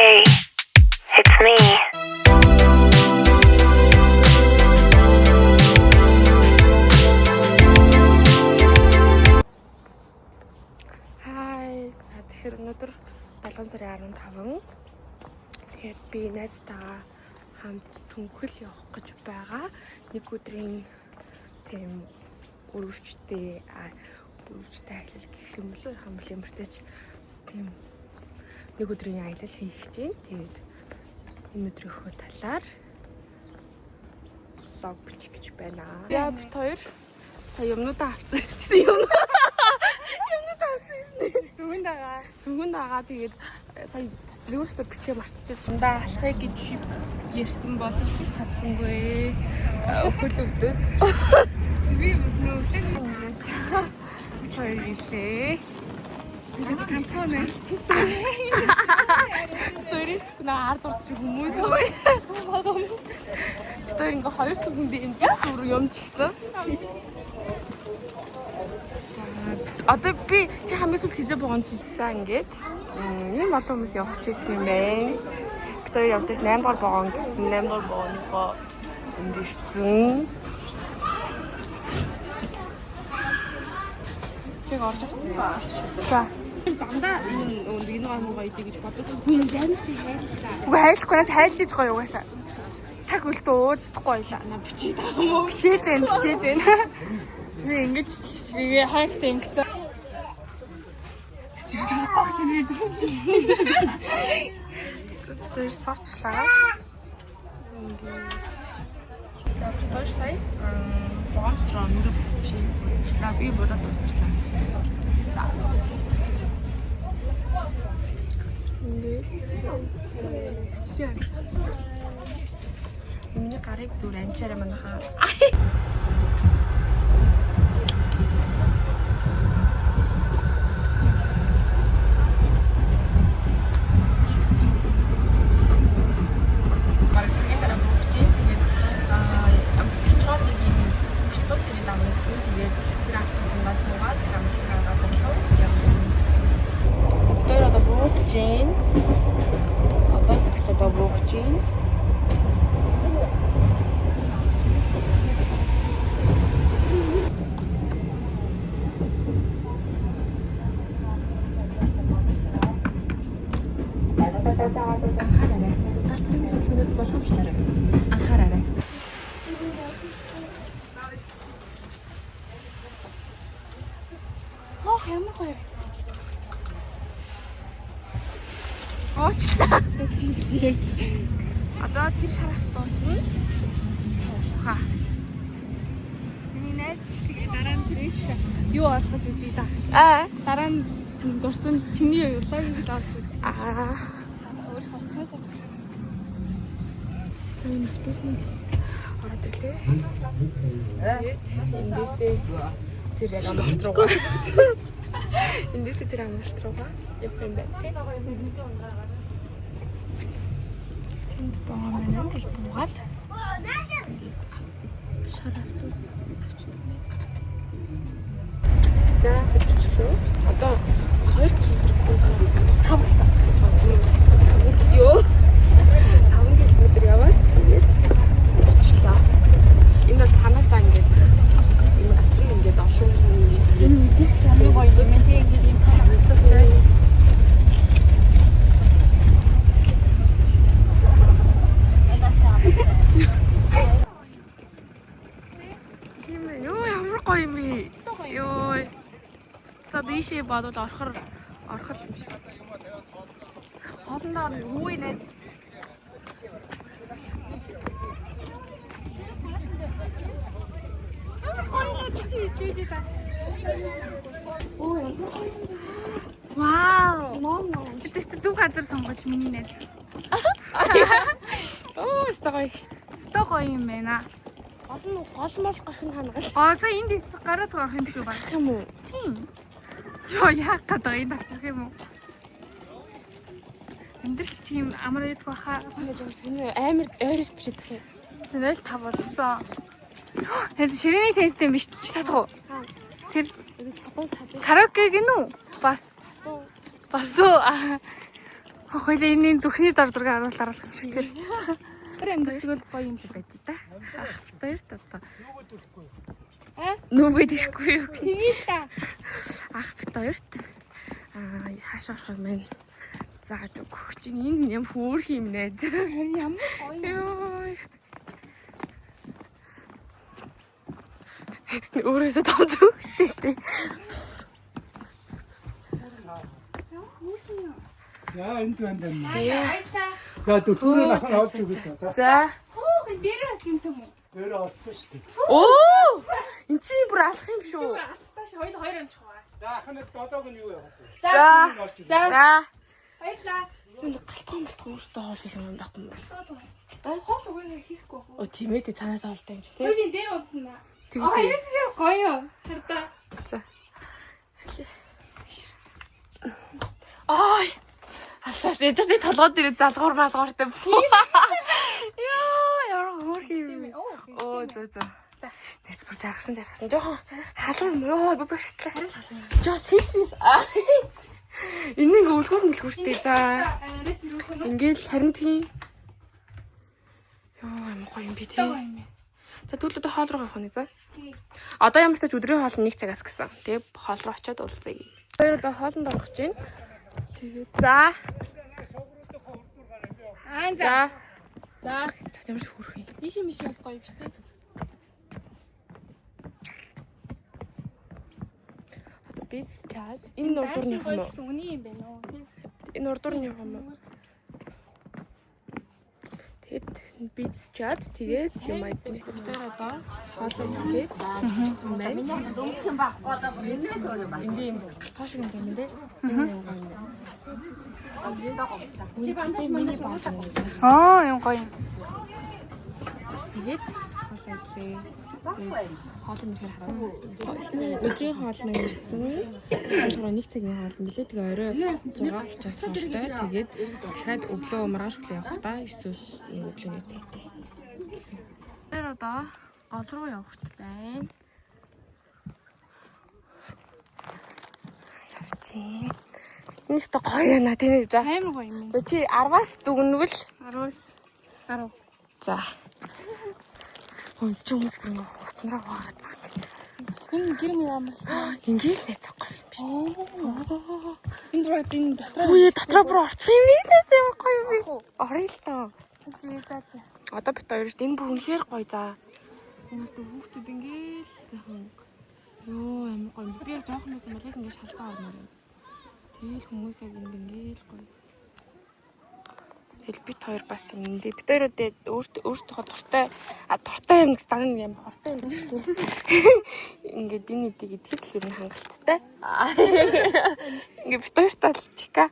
Hey, it's me. Хай. За, тэгэхээр өнөөдөр 7 сарын 15. Тэгэхээр би найзтайгаа хамт түнхэл явах гэж байгаа. Нэг өдрийн тийм өрөвчтэй өрөвчтэй аялал гэх юм болов хамбал ямартай ч тийм нэг өдрийн аялал хийх гэж байна. Тэгээд энэ өдрийнхөө талаар vlog бичих гэж байна. Я бит хоёр сая юмнуудаа авчихсан юм. Зүгэн дагаа. Зүгэн дагаа, тэгээд сая өөртөө бичээ мартчихсан. Дандаа алхахыг гэж ярьсан боловч чадсангүй. Өхөл өвдөд. Би нөвлөг Хоёр илээ. ганцхан нэ. Хоёрын цүнх ард урдч хүмүүс өө. Бид хоёр ингээ хоёр цүнхэндээ юм зүр юм ч гисэн. За, одоо би чи хамгийн сүүлд хизээ богоон цуцаа ингээд ийм олон хүмүүс явах ч гэдэг юм байна. Бид хоёр явдаж 8 дугаар богоон гэсэн, 8 дугаар богооныхоо энд ирсэн. Чиг орж авах. За. Замдаа энэ энэ гой муу гоё гэж бодод. Хүн ямар чи хайрлаа. Үгүй, хайлахгүй наач хайлж иж гоё угаасаа. Таг үлдээ ууздахгүй байлаа. На бичээд байгаа юм уу? Бичээд байна, бичээд байна. Би ингэж тэгээ хайлтаа ингэсэн. Чи санахгүй гэж. Тэр суучлаа. Ингээд. За, бид хоёр сая богоон дотор нүрэ бүтчихээ. Буцчлаа. Би будаад дуусчлаа. За. Ингээд. Миний гарыг зүр анчаарай манайхаа. Бараг цагийн дараа буух чинь. Тэгээд амжилт очихоор нэг юм автобус ирээд авна гэсэн. Тэгээд тэр автобусандаа суугаад тэр амжилтын газар руу явна. За, бид хоёр одоо буух чинь. Одоо цагт одоо буух чинь. Анхаараарай. Галт тэрэгний хөдөлгөөнөөс боломжлоорой. Анхаараарай. Хоох, ямар гоё харагддаг. Уучлаа. Чи ярьж. Одоо тэр шар автобус нь сууха. Миний найз тэгээ дараа нь тэрээс чи юу олгож үзье да. Аа. Дараа нь дурсан чиний влогийг л олж үзье. Аа. Өөр хувцас авчих. За, энэ автобусны ороод ирлээ. Тэгээд эндээсээ тэр яг амралт руугаа. Эндээсээ тэр амралт руугаа явах юм байна тий. Тэнд богоо маань тэл буугаад ингээд шар автобус тавьчихдаг юм байна. За, хөдөлчлөө. Одоо 2 км гэсэн 5 гэсэн. Йоо. 5 км яваад тэгээд очлоо. Энэ бол цаанаасаа ингээд энэ газар нь ингээд олон хүний Энэ үдээс хамгийн гоё юм байна тий, ингээд юм автобустай. Тийм ээ. Йоо, ямар гоё юм бэ? Йоо. За, дийшээ бодвол орохор орох юм шиг. Хоолндоо орно. Хүү нэ. Ямар гоё юм чи ичээж та. Оо, ямар гоё юм бэ? Вау. Ном ном. Тэст зөв газар сонгож миний найз. Оо, өстой гоё. Өстой гоё юм байна. Гол нь гол мол гарах нь ханагал. Гоо, сая энд гараад байгаа юм шиг байна. Гарах юм уу? Тийм. Йоо, яах гээд байгаа, энд авчрах юм уу? Амьдралч тийм амар идэх баха. Сонио амар ойроос бичээд тах юм. 05 болсон. Тэр ширээний тенстэй юм биш чи татах уу? Тэр Чадвар чадвар. караоке гинүү? Бас. Бас уу. Хоёлаа энэ зүхний дор зураг харуул харуулах юм шиг тэр. Тэр амьд бол гоё юм шиг байж та. Ах хоёрт одоо. Нүгэд ирэхгүй юу? Тэгээ л та. Ах бит хоёрт аа хааш орох юм бэ? Зааж өгөх чинь энэ юм хөөх юм нэ. Ямар гоё. Йой. Өөрөөсөө том зүгтэй. За энд байна даа. Баярлаа. За дөрвөн ахын олж өгöd. За За. Хөөх энэ дээрээ бас юм юм уу? дээр олдсон шүү дээ. Оо! Эн чинь бүр алах юм шүү. Алцааш хоёул хоёр амжих уу? За ахын долоог нь юу яваад вэ? За. Олж өгöd. За. Баярлаа. Энэ галтгоо малтгоо өөртөө хоол их юм байхгүй юм. Хоол үгүй хийхгүй. Оо тийм ээ тий цаанаас олтой юм чи тий. Хоёул энэ дээр унтсан аа. Тэгээ Аа тий. энэ чинь гоё. Хардаа. За. Ой. Алсаас яж тий толгой дээр залгуур малгууртай. Йоо, ямар хөөрхөн юм. Оо зөө зөө. За. Тэс бүр жаргасан жаргасан. Жохон халуун юм ёо би бүр шатлаа. Жоо сэлс мис. Энэ ингээ үлгүүр мүлгүүртэй за. Арайс ирүүх нь. Ингээл харин тийм. Ёо амар гоё юм би тий. Гоё юм. За тэгвэл одоо хоол руу явах нь за. Тий. Одоо ямар ч тач өдрийн хоол нь 1 цагаас гэсэн. Тэгээ хоол руу очиод уулзъя. Хоёр одоо хоолнд орох гэж байна. Тэгээд за. Аа за. За. За. За ямар хөөрхөн юм. Ийш юм шиг бас гоё юм шүү дээ. Одоо би чад энэ урдуур нь явах юм уу? Үний юм байна уу? Тий. Энэ урдуур нь явах юм уу? Тэгэд биз чад тэгээд юм аа бид хоёр одоо хоол идгээд ирсэн байна. Энд ийм тоо шиг юм байна дээ. Энэ юм гоё юм. Аа юм гоё юм. Тэгээд хоол идлээ. Тэгээд хоол нь ихээр хараа. Өдрийн хоол нь ирсэн. Болохоор нэг цагийн хоол нь билээ. Тэгээ орой 6 чаас хоолтой. Тэгээд дахиад өглөө маргааш өглөө явах та 9-өөс нэг өглөөний цайтай. Тэр одоо гол руу явах байна. Явчих. Энэ ч гоё яана тийм үү за. Амар гоё юм. За чи 10-аас дүгнвэл 10-аас 10. За. Хүн чи хүмүүс бүр ингээ хуцнараа хуваагаад байна. Энэ гэр мөр амарсан. Ингээл найцахгүй юм биш. Энэ бүр энэ дотроо. Үе дотроо бүр орчих юм бэ найц ямар гоё юм бэ. Орё л тоо. За за. Одоо бит хоёр шүү дээ. Энэ бүр үнэхээр гоё за. Ямар ч хүүхдүүд ингээл захан. Йоо ямар гоё юм. Би яг жоохон байсан бол яг ингээ шалтаа ормоор байна. Тэгэл хүмүүс яг энд ингээл гоё. Тэгэл бит хоёр бас юм. Бит хоёр үдээ өөртөө өөртөөхөө дуртай а дуртай юм гэсэн дан юм хортой юм биш үү? Ингээд энэ эдийг идэхэд л ер нь хангалттай. Ингээд бит хоёртаа л чика.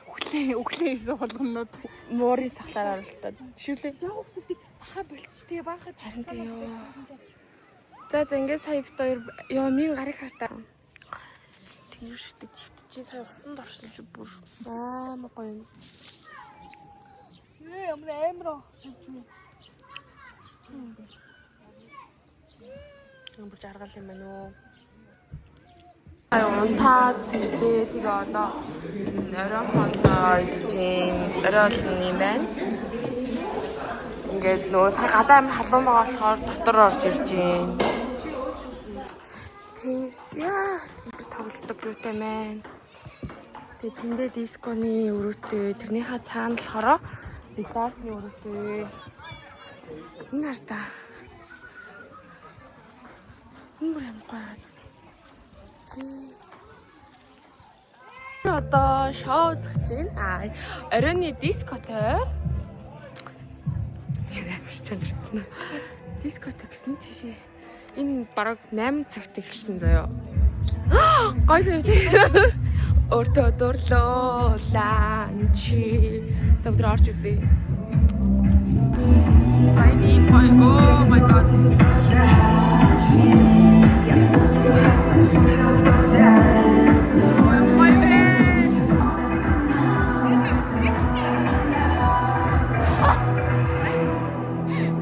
Өглөө өглөө ирсэн холгонууд. Муурын сахлаар оролтоод. Шүлээ. Яг хүүхдүүдийг баха болчих тэгээ баха Харин тийм ёо. За за ингээд сая бит хоёр ёо минь гарыг хартаа. Тэнгэр шүтээ чи сая усанд орсон чи бүр амар гоё юм. Ээ ямар амар оо. Юм бүр жаргал юм байна уу? Унтаад сэржээ тэгээ одоо орой хоолоо идчихээн. Орой хоол нь юм байна. Ингээд нөгөө сая гадаа амар халуун байгаа болохоор дотор орж ирж гин. Тэнс яа тэр тоглолдог юутай мэн. Тэгээ тэндээ дисконы өрөөтэй тэрнийхээ цаана болохоор бильярдны өрөөтэй. Энэ хартаа. Энэ бүр ямар гоё хаз. Одоо шоу үзэх чинь. Аа, оройн дискотой. Тэгээд амар чанарцсан. Дискотой гэсэн тийшээ. Энэ бараг 8 цагт эхэлсэн заяо. Гоё юм чи. Өөртөө дурлуулаа чи. За өдөр орж үзье. За энэ ийм гоё. Oh my god. Гоё бэ.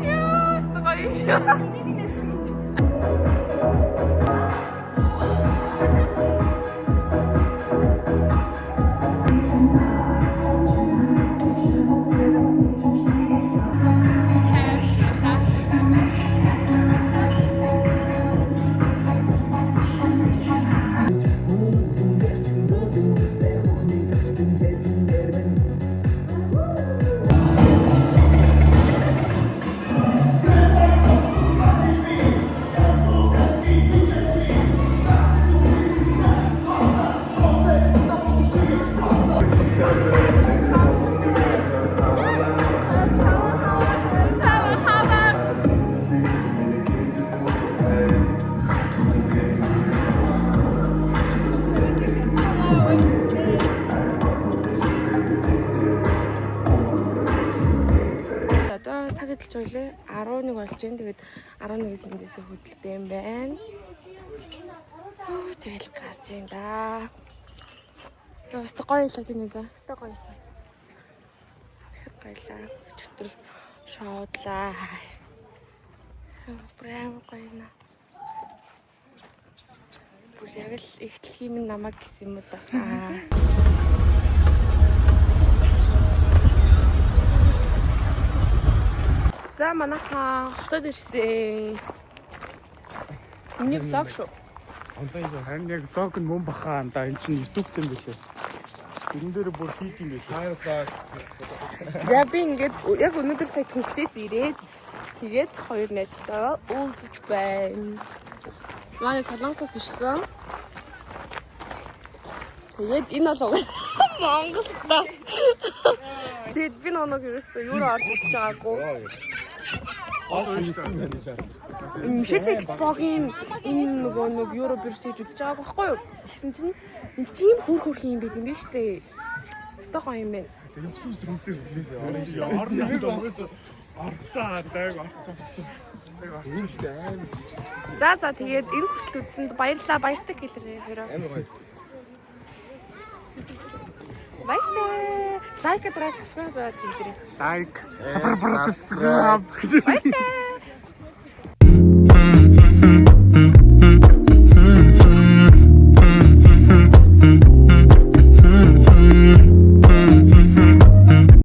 Яа, өстө гоё юм шиг. Одоо цаг идэлж өглөө 11 болж байна. Тэгээд 11-ээс эндээсээ хөдөлтэй юм байна. Хөө, тэгэл гарч юм да. Яа, өстө гоё илаа тийм ээ. Өстө гоё исэн. Гоёлаа. Өчигдөр шоодлаа. Бүр амар гоё юм. Бүр яг л их дэлхийн минь намайг гэсэн юм уу да. Аа. За манайхан хотод ирсэн. Миний vlog шүү. Харин яг vlog нь мөн баха да энэ чинь YouTube юм билээ. Энэ дээр бүр хийх юм билээ. За би ингээд яг өнөөдөр сая түнхлээс ирээд тэгээд хоёр найзтайгаа уулзаж байна. Манай Солонгосоос ирсэн. Тэгээд энэ бол угаасаа Монгол та. Тэгээд би нэг ерөөсөө юу орж ирж байгаагүй. Мишель Экспогийн энэ нөгөө нэг Евро бирсэж үзэж байгааг байхгүй юу? Тэгсэн чинь энд чинь ийм хөөр хөөрхөн юм байт юм биш үү? Өстой гоё юм байна. Орцоо даг орцоо. За за тэгээд энэ хүртэл үзсэнд баярлалаа. Баяртай гэлээрэй хоёроо. Амар гоё. Баяртай. Лайк дараа subscribe хэлээрэй. Лайк, subscribe. Баяртай.